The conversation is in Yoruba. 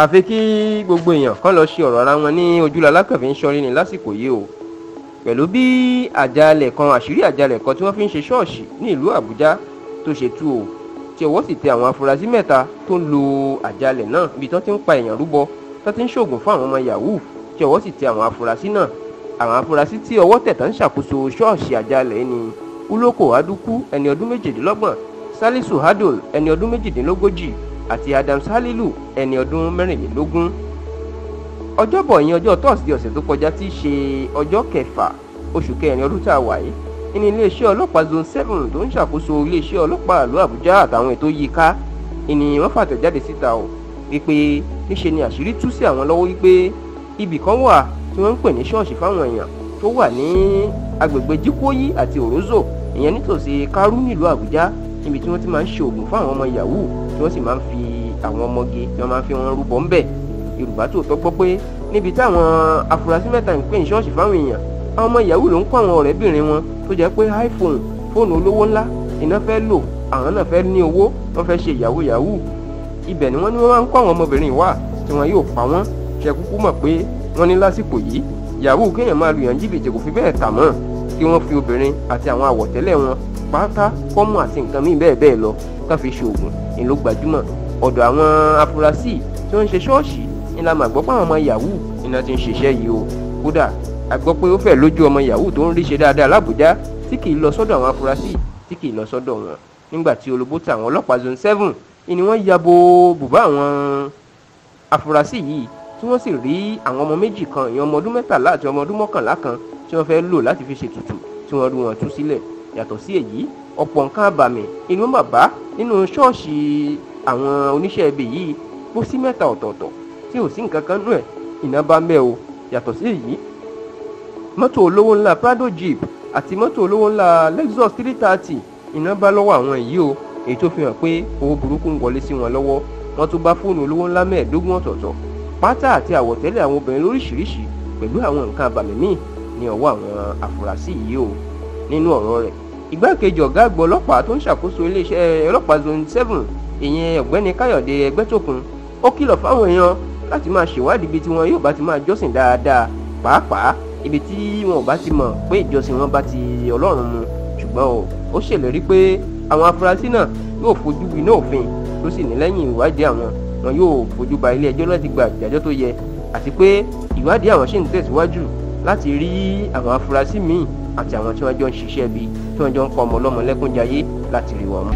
Àfi kí gbogbo èèyàn kán lọ ṣe ọ̀rọ̀ ara wọn ní ojúlalákànfí ń ṣọrí ni lásìkò yìí o, pẹ̀lú bí àjàalẹ̀ kan, àṣírí àjàalẹ̀ kan tí wọ́n fi ń ṣe ṣọ́ọ̀ṣì ní ìlú Àbújá tó ṣe tú o, tí ọwọ́ sì tẹ àwọn afurasí mẹ́ta tó ń lo àjàalẹ̀ náà ibi tó ti ń pa èèyàn rúbọ, tó ti ń ṣoògùn fún àwọn ọmọ yahoo, tí ọwọ́ sì tẹ àwọn afurasí náà. Àwọn afurasí tí ọwọ́ tẹ̀ tán ń ṣàkóso ṣọ́ọ̀ṣì àjàalẹ̀ ni Uloko Aduku ẹni ọdún 28, Salisu Hadol ẹni ọdún 38 àti Adams Halilu ẹni ọdún 24. Ọjọ́bọ̀ ìyẹn ọjọ́ Tọ́sídẹ̀ẹ́ ọ̀sẹ̀ tó kọjá tí í ṣe ọjọ́ kẹfà oṣù kẹrin ọdún tá a wà yìí ní iléeṣẹ́ ọlọ́pàá Zone 7 tó ń ṣàkóso iléeṣẹ́ ọlọ́pàá ìlú Àbújá àtàwọn ètò yìí ká ni wọ́n fàtẹ̀jáde síta o, wípé níṣe ni àṣírí tú sí àwọn lọ́wọ́ wípé ibì kan wà tí wọ́n ń pè ní ṣọ́ọ̀ṣì fáwọn èèyàn tó wà ní agbègbè Jíkóyí àti Òrózò, ìyẹn nítòsí Kárú nílùú Àbújá, níbi tí wọ́n ti máa ń ṣe oògùn fún àwọn ọmọ yahoo tí wọ́n sì máa ń fi àwọn ọmọge tí wọ́n máa ń fi wọn rúbọ ńbẹ̀. Yorùbá Tòótọ́ gbọ́ pé níbi táwọn afurasí mẹ́ta ń pè ní ṣọ́ọ̀ṣì fáwọn èèyàn, àwọn ọmọ yahoo ló ń kó àwọn ọ̀rẹ́bìnrin wọn tó jẹ́ pé iPhone, fóònù olówó ńlá iná fẹ́ lò, àwọn náà fẹ́ ní owó, wọ́n fẹ́ ṣe yahoo yahoo. Ibẹ̀ ni wọ́n ní wọ́n máa ń kó àwọn ọmọbìnrin wá tí wọ́n yóò pa wọ́n. Ṣe kúkú mọ̀ pé wọ́n ní lásìkò yìí yahoo kéèyàn máa lu yàn jìbìtì kò fi bẹ́ẹ̀ tà mọ́, kí wọ́n fi obìnrin àti àwọn àwọ̀tẹ́lẹ̀ wọn pátá, kọ́mù àti nǹkan míì bẹ́ẹ̀ bẹ́ẹ̀ lọ ká fi ṣoògùn ní ló gbajúmọ̀. Ọ̀dọ̀ àwọn afurasí tí wọ́n ń ṣe ṣọ́ọ̀ṣì ni la máa gbọ́ pé àwọn ọmọ yahoo iná ti ń ṣiṣẹ́ yìí o. Kódà a gbọ́ pé ó fẹ́ lójú ọmọ yahoo tó ń rí ṣe dáadáa l'Àbújá tí kì í lọ sọ́dọ̀ àwọn afurasí, tí kì í lọ sọ́dọ̀ wọn. Nígbà tí olobó tẹ àwọn ọlọ́pàá Zone 7 ni wọ́n ya bo bùbá àwọn afurasí yìí, tí wọ́n sì rí àwọn ọmọ méjì kan, ìyẹn ọmọ ọdún 13 àti ọmọ ọdún 11 kan tí wọ́n fẹ́ lò láti fi ṣètùtù, tí wọ́n rí wọn tú sílẹ̀. Yàtọ̀ sí èyí, ọ̀pọ̀ nǹkan àbàmì inú bàbá nínú ṣọ́ọ̀ṣì àwọn oníṣẹ́ ibi yìí pósí mẹ́ta ọ̀tọ̀ọ̀tọ̀ tí ò sí nǹkan kan nú ẹ̀, iná bá ń bẹ́ o. Yàtọ̀ sí èyí, mọ́tò olówó ńlá Prado Jeep àti mọ́tò olówó ńlá Lexus 330 iná bá lọ́wọ́ àwọn yìí o, èyí tó fi hàn pé owó burúkú ń wọlé sí wọn lọ́wọ́. Wọ́n tún bá fóònù olówó ńlá 25 ọ̀tọ̀ọ̀tọ̀, pátá àti àwọ̀tẹ́lẹ̀ àwọn obìnrin lóríṣiríṣi pẹ̀lú àwọn nǹkan àbàmì míì ní ọwọ́ àwọn afurasí yìí o. Nínú ọ̀rọ̀ rẹ̀, igbákejì ọ̀gá àgbà ọlọ́pàá tó ń ṣàkóso iléeṣẹ́ ọlọ́pàá Zone 7 ìyẹn ọ̀gbẹ́ni Káyọ̀dé Ẹgbẹ́tókun, ó kìlọ̀ fáwọn èèyàn láti máa ṣèwádìí ibi tí wọn yóò bá ti máa jọ́sìn dáadáa, pàápàá ibi tí wọn ò bá ti mọ̀ pé ìjọsìn wọn bá ti Ọlọ́run mu. Ṣùgbọ́n o, ó ṣèlérí pé àwọn afurasí náà yóò fojú winá òfin, tó sì ní lẹ́yìn ìwádìí àwọn wọn yóò fojú ba ilé ẹjọ́ láti gba ìdájọ́ tó yẹ, àti pé ìwádìí àwọn ṣì ń tẹ̀síwájú láti rí àwọn afurasí míì àti àwọn tí wọ́n jọ ń ṣiṣẹ́ bí tí wọ́n jọ ń pa ọmọ ọlọ́mọ lẹ́kúnjayé láti rí wọn mú.